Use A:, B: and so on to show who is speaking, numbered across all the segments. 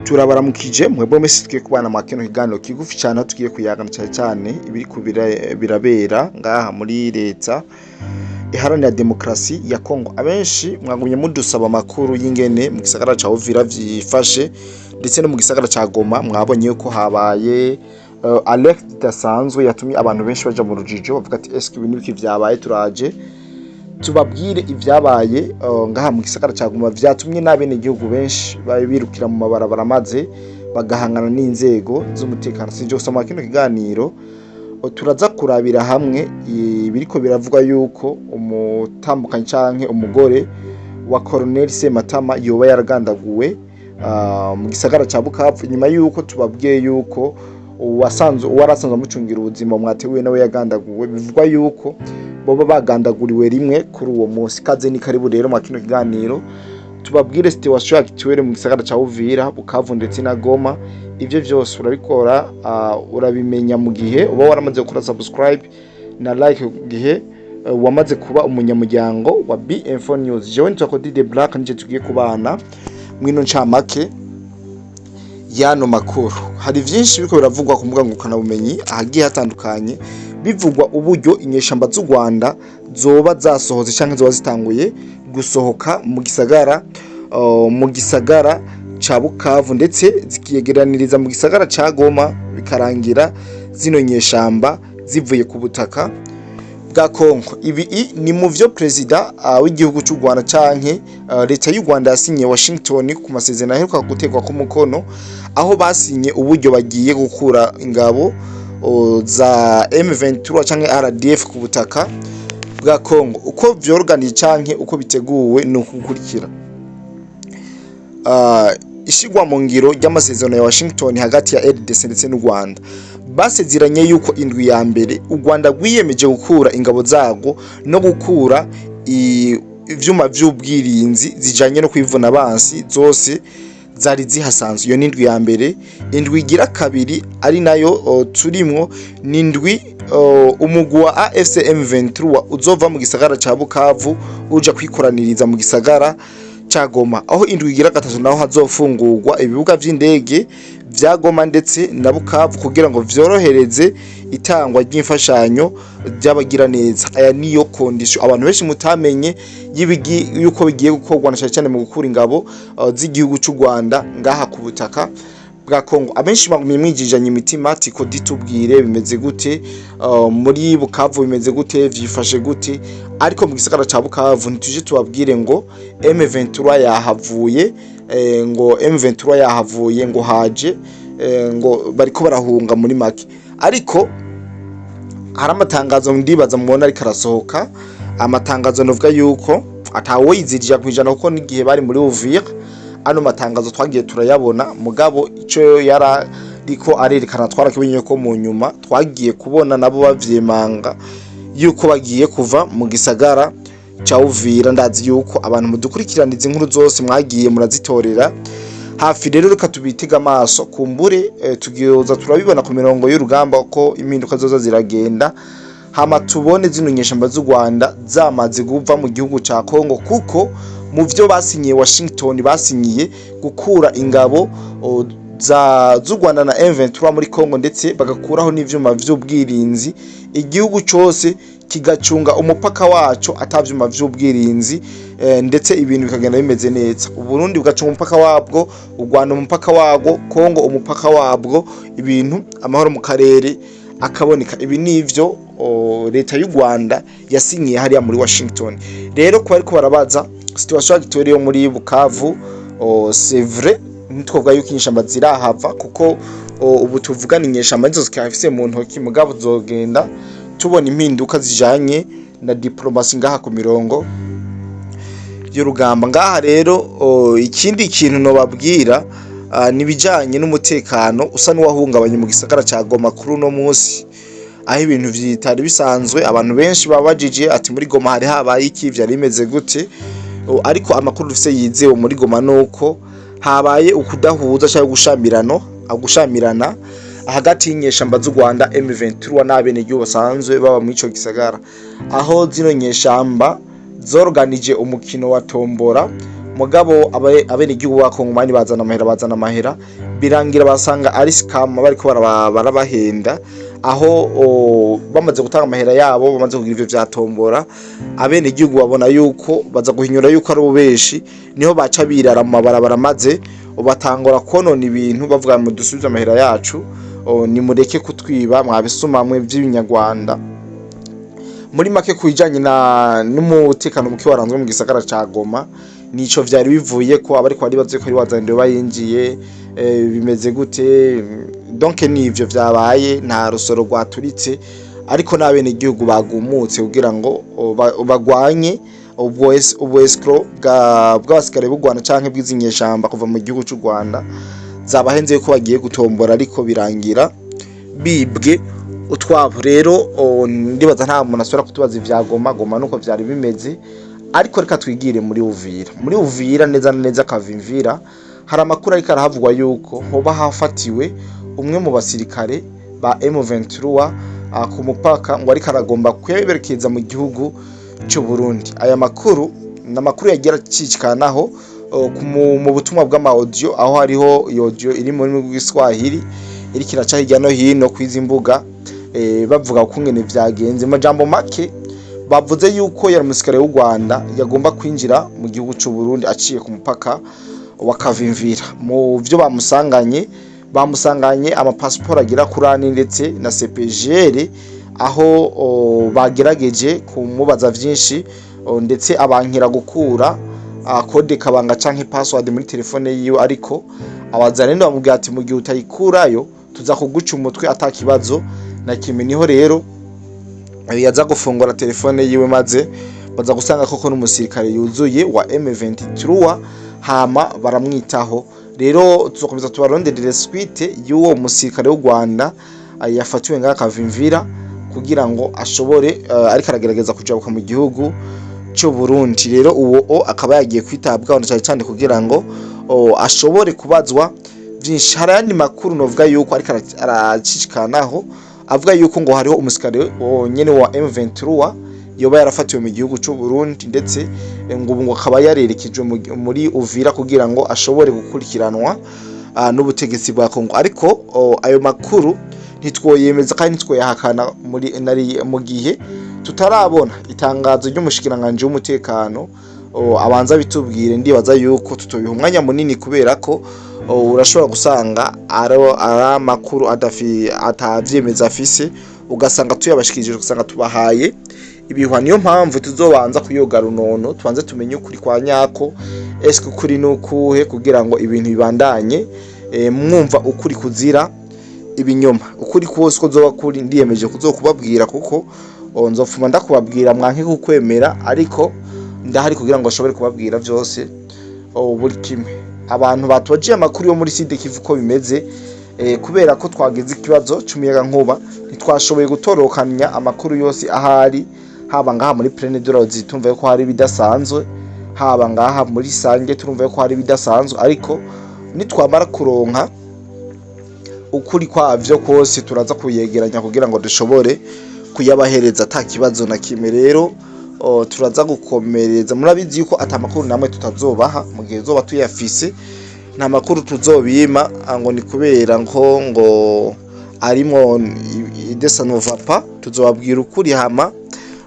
A: Turabaramukije mwebwe mwese tugiye kubana mwa kino kiganiro kigufi cane, aho tugiye kuyagana cane cane ibiriko birabera ngaha muri Leta Iharanira Demokarasi ya Kongo. Abenshi mwagumye mudusaba amakuru y'ingene mu gisagara ca Uvira vyifashe, ndetse no mu gisagara ca Goma. Mwabonye yuko habaye alerte idasanzwe yatumye abantu benshi baja mu rujijo, bavuga ati: "Eske ibi nibiki vyabaye?" Turaje tubabwire ivyabaye ngaha mu gisagara ca Goma vyatumye n'abenegihugu benshi birukira mu mabarabara, maze bagahangana n'inzego z'umutekano. Sinje gusoma kino kiganiro, turaza kurabira hamwe ibiriko biravugwa yuko umutambukanyi canke umugore wa Colonel Sematama yoba yaragandaguwe mu gisagara ca Bukavu, inyuma yuko tubabwiye yuko uwasanzwe uwarasanzwe amucungira ubuzima mwateguye nawe yagandaguwe. Bivugwa yuko boba bagandaguriwe rimwe kuri uwo munsi. Kaze ni karibu rero mwa kino kiganiro, tubabwire situation actuelle mu gisagara ca Uvira, Bukavu ndetse na Goma. Ivyo vyose urabikora, urabimenya mu gihe uba waramaze gukora subscribe na like, ku gihe wamaze kuba umunyamuryango wa BM4 News. Jewe nitwa Cody de Black, nije tugiye kubana mwino ncamake y'ano makuru. Hari vyinshi biriko biravugwa ku mbuga ngurukanabumenyi ahagiye hatandukanye, bivugwa uburyo inyeshamba z'u Rwanda zoba zasohotse canke zoba zitanguye gusohoka mu gisagara ca Bukavu, ndetse zikiyegeraniriza mu gisagara ca Goma, bikarangira zino nyeshamba zivuye ku butaka bwa Kongo. Ibi ni mu vyo perezida w'igihugu c'u Rwanda canke leta y'u Rwanda yasinye Washington ku masezerano aheruka guterwa ku mukono, aho basinye uburyo bagiye gukura ingabo za M23 canke RDF ku butaka bwa Kongo. Uko vyorganije canke uko biteguwe ni ukukurikira: ishigwa mu ngiro ry'amasezerano ya Washington hagati ya RDC ndetse n'u Rwanda, basezeranye yuko indwi ya mbere u Rwanda rwiyemeje gukura ingabo zarwo no gukura ivyuma vy'ubwirinzi zijanye no kwivuna abansi zose zari zihasanzwe. Iyo ni indwi ya mbere. Indwi igira kabiri, ari nayo turimwo, ni indwi umugwi wa AFC M23 uzova mu gisagara ca Bukavu uja kwikoraniriza mu gisagara ca Goma, aho indwi igira gatatu naho hazofungurwa ibibuga vy'indege vya Goma ndetse na Bukavu kugira ngo vyorohereze itangwa ry'imfashanyo ry'abagira neza. Aya niyo condition abantu benshi mutamenye y'ibigi yuko bigiye gukorwa, na cyane cyane mu gukura ingabo z'igihugu c'u Rwanda ngaha ku butaka bwa Kongo. Abenshi bagumye mwijijanye imitima ati: "Ko ditubwire bimeze gute muri Bukavu, bimeze gute, vyifashe gute?" Ariko mu gisagara ca Bukavu ntituje tubabwire ngo M23 yahavuye, ngo M23 yahavuye, ngo haje, ngo bariko barahunga muri make. Ariko hari amatangazo, ndibaza mubona ariko arasohoka, amatangazo novuga yuko atawoyizirija kwijana, kuko n'igihe bari muri Uvira ano matangazo twagiye turayabona. Mugabo ico yarariko arerekana twarakibonye ko mu nyuma twagiye kubona nabo bavyemanga yuko bagiye kuva mu gisagara ca Uvira. Ndazi yuko abantu mudukurikiraniza inkuru zose mwagiye murazitorera hafi. Rero reka tubitega amaso, kumbure tugiyoza turabibona ku mirongo y'urugamba ko impinduka zoza ziragenda, hama tubone zino nyeshamba z'u Rwanda zamaze kuva mu gihugu ca Kongo, kuko mu vyo basinyiye Washington basinyiye gukura ingabo za z'u Rwanda na M23 muri Kongo, ndetse bagakuraho n'ivyuma vy'ubwirinzi, igihugu cose kigacunga umupaka waco atavyuma vy'ubwirinzi, ndetse ibintu bikagenda bimeze neza. Uburundi bugacunga umupaka wabwo, u Rwanda umupaka wabwo, Kongo umupaka wabwo, ibintu amahoro mu karere akaboneka. Ibi nivyo leta y'u Rwanda yasinyiye hariya muri Washington. Rero kuba ariko barabaza situation actuelle yo muri Bukavu, c'est vrai, ntitwovuga yuko inyeshamba zirahava, kuko ubu tuvugana inyeshamba nizo zikafise mu ntoki. Mugabo zogenda tubona impinduka zijanye na diplomasi ngaha ku mirongo y'urugamba. Ngaha rero ikindi kintu nobabwira ni ibijanye n'umutekano usa n'uwahungabanye mu gisagara ca Goma kuri uno munsi, aho ibintu vyitari bisanzwe. Abantu benshi babajije ati: "Muri Goma hari habaye iki? Vyari bimeze gute?" Ariko amakuru dufise yizewe muri Goma nuko habaye ukudahuza cyangwa gushamirana hagati y'inyeshamba z'u Rwanda M23 n'abenegihugu basanzwe baba muri ico gisagara, aho zino nyeshamba zorganije umukino wa tombora. Mugabo abenegihugu b'Abakongomani bazana amahera, bazana amahera, birangira basanga ari scam, bariko barabahenda. Aho bamaze gutanga amahera yabo, bamaze kugira ivyo vya tombora, abenegihugu babona yuko baza guhinyura yuko ari ububeshi. Niho baca birara mu mabarabara, maze batangura konona ibintu, bavuga ngo: "Dusubize amahera yacu, nimureke kutwiba mwabisumamwe vy'ibinyarwanda." Muri make, ku bijanye n'umutekano muke waranzwe mu gisagara ca Goma, nico vyari bivuye ko abariko baribaza ko ari Wazalendo bayinjiye, bimeze gute. Donc nivyo vyabaye, nta rusoro rwaturitse, ariko n'abenegihugu bagumutse kugira ngo bagwanye ubwo escroc bw'abasikare b'u Rwanda canke bw'izi nyeshamba kuva mu gihugu c'u Rwanda zabahenze ko bagiye gutombora, ariko birangira bibwe utwabo. Rero ndibaza nta muntu asubira kutubaza ivya Goma. Goma nuko vyari bimeze. Ariko reka twigire muri Uvira. Muri Uvira, neza na neza Kavimvira, hari amakuru ariko arahavugwa yuko hoba hafatiwe umwe mu basirikare ba M23 ku mupaka, ngo ariko aragomba kwerekeza mu gihugu c'u Burundi. Aya makuru ni amakuru yagiye aracicikanaho mu butumwa bw'ama audio, aho hariho iyo audio iri mu rurimi rw'Igiswahili iriko iraca hirya no hino kw'izi mbuga, bavuga ukungene vyagenze. Mu majambo make, bavuze yuko yari umusirikare w'u Rwanda yagomba kwinjira mu gihugu c'u Burundi aciye ku mupaka wa Kavimvira. Mu vyo bamusanganye amapasiporo agera kuri ane ndetse na CPGL, aho bagerageje kumubaza vyinshi, ndetse abankira gukura code kabanga canke password muri telefone yiwe. Ariko abazalendo bamubwira ati: "Mu gihe utayikurayo, tuza kuguca umutwe ata kibazo na kimwe." Niho rero yaza gufungura telefone yiwe, maze baza gusanga koko n'umusirikare yuzuye wa M23, hama baramwitaho. Rero tuzokomeza tubaronderere suite y'uwo musirikare w'u Rwanda yafatiwe ngaha Kavimvira kugira ngo ashobore ariko aragerageza kujabuka mu gihugu c'u Burundi. Rero uwo akaba yagiye kwitabwaho na cyane cyane kugira ngo ashobore kubazwa vyinshi. Hari ayandi makuru novuga yuko ariko aracicikanaho, avuga yuko ngo hariho umusirikare nyene wa M23 yoba yarafatiwe mu gihugu c'u Burundi, ndetse ngo ubu ngo akaba yarerekejwe muri Uvira kugira ngo ashobore gukurikiranwa n'ubutegetsi bwa Kongo. Ariko ayo makuru ntitwoyemeza kandi ntitwoyahakana muri nari mu gihe tutarabona itangazo ry'umushikiranganje w'umutekano abanza bitubwire. Ndibaza yuko tutobiha umwanya munini, kubera ko urashobora gusanga ari amakuru atavyemeza afise, ugasanga tuyabashikirije, ugasanga tubahaye ibihuha. Niyo mpamvu tuzobanza kuyoga runono, tubanze tumenye ukuri kwa nyako. Eske ukuri nukuhe, kugira ngo ibintu bibandanye mwumva ukuri kuzira ibinyoma? Ukuri kose ko zoba kuri, ndiyemeje kuzokubabwira, kuko nzopfuma ndakubabwira mwanke kukwemera, ariko ndahari kugira ngo ashobore kubabwira vyose, buri kimwe. Abantu batojiye amakuru yo muri Sud Kivu ko bimeze, kubera ko twagize ikibazo c'umuyaga nkuba, ntitwashoboye gutorokanya amakuru yose ahari, haba ngaha muri Plaine de la Ruzizi tumva ko hari ibidasanzwe, haba ngaha muri Sange turumva ko hari ibidasanzwe. Ariko nitwamara kuronka ukuri kwavyo kose, turaza kuyegeranya kugira ngo dushobore kuyabahereza ata kibazo na kimwe. Rero turaza gukomereza. Murabizi yuko ata makuru namwe tutazobaha mu gihe zoba tuyafise. Nta makuru tuzobima ngo ni kubera ngo arimo idesa nova pa. Tuzobabwira ukuri hama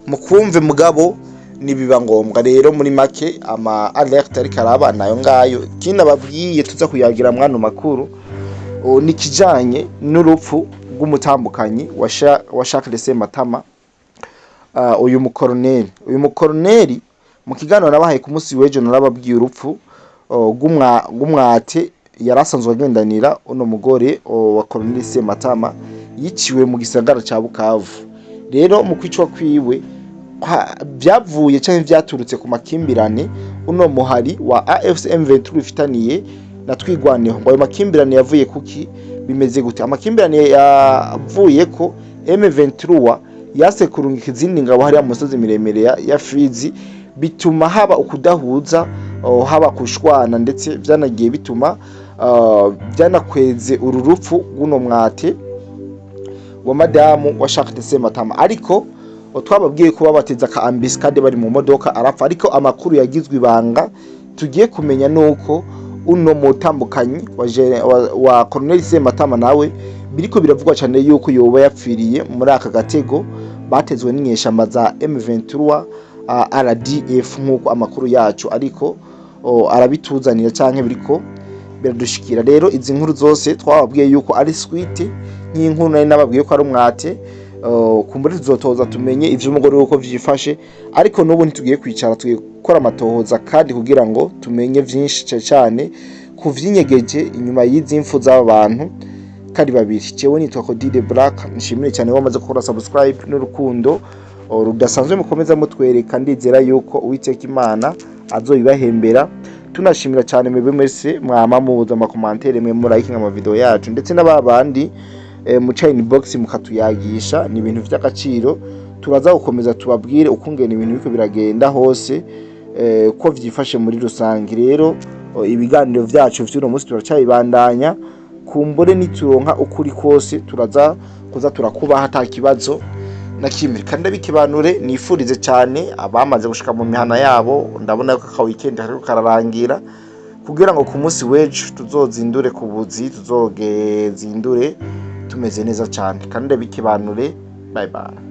A: mukumve, mugabo nibiba ngombwa. Rero muri make, ama alerte ariko araba nayo ngayo. Ikindi ababwiye tuza kuyagira mwano makuru ni kijanye n'urupfu rw'umutambukanyi wa Charles Sematama, uyu mukoroneri. Uyu mukoroneri, mu kiganiro nabahaye ku munsi w'ejo, narababwiye urupfu rw'umwate yari asanzwe agendanira uno mugore wa Colonel Sematama, yiciwe mu gisagara ca Bukavu. Rero mu kwicwa kwiwe vyavuye canke vyaturutse ku makimbirane uno muhari wa AFC M23 ifitaniye na Twigwaneho. Ngo ayo makimbirane yavuye kuki? Bimeze gute? Amakimbirane yavuye ko M23 yase kurungika izindi ngabo hariya mu misozi miremire ya Fizi, bituma haba ukudahuza, haba kushwana, ndetse vyanagiye bituma byanakweze uru rupfu rw'uno mwate wa madamu wa Charles Sematama. Ariko twababwiye ko babateza ka embuscade bari mu modoka, arapfa. Ariko amakuru yagizwe ibanga Tugiye kumenya nuko uno mutambukanyi wa Colonel Sematama nawe biriko biravugwa cyane yuko yoba yapfiriye muri aka gatego batezwe n'inyeshamba za M23 RDF, nk'uko amakuru yacu ariko arabituzanira canke biriko biradushikira. Rero izi nkuru zose twababwiye yuko ari suite nk'inkuru nari nababwiye ko ari umwate. Kumbure tuzotoza tumenye ivy'umugore uko vyifashe, ariko n'ubu ntitugiye kwicara, tugiye gukora amatohoza kandi kugira ngo tumenye vyinshi cane cane ku vyinyegeje inyuma y'izi mfu z'aba bantu kari babiri. Jewe nitwa Codide Black, nshimire cyane wamaze gukora subscribe n'urukundo rudasanzwe mukomeza mutwereka. Ndizera yuko Uwiteka Imana azoyibahembera. Tunashimira cyane mwebwe mwese mwama muza ama commentaires, mwe murayikinga ama video yacu, ndetse n'ababandi muca inbox mukatuyagisha, ni ibintu vy'agaciro. Turaza gukomeza tubabwire ukungena ibintu biriko biragenda hose, ko vyifashe muri rusange. Rero ibiganiro vyacu vy'uno munsi turacabibandanya. Kumbure nituronka ukuri kose turaza kuza turakubaha ata kibazo na kimwe. Kandi ndabikibanure, nifurize cyane abamaze gushika mu mihana yabo. Ndabona ko aka weekend kariko kararangira, kugira ngo ku munsi w'ejo tuzozindure ku buzi, tuzogezindure tumeze neza cyane. Kandi ndabikibanure, bye bye.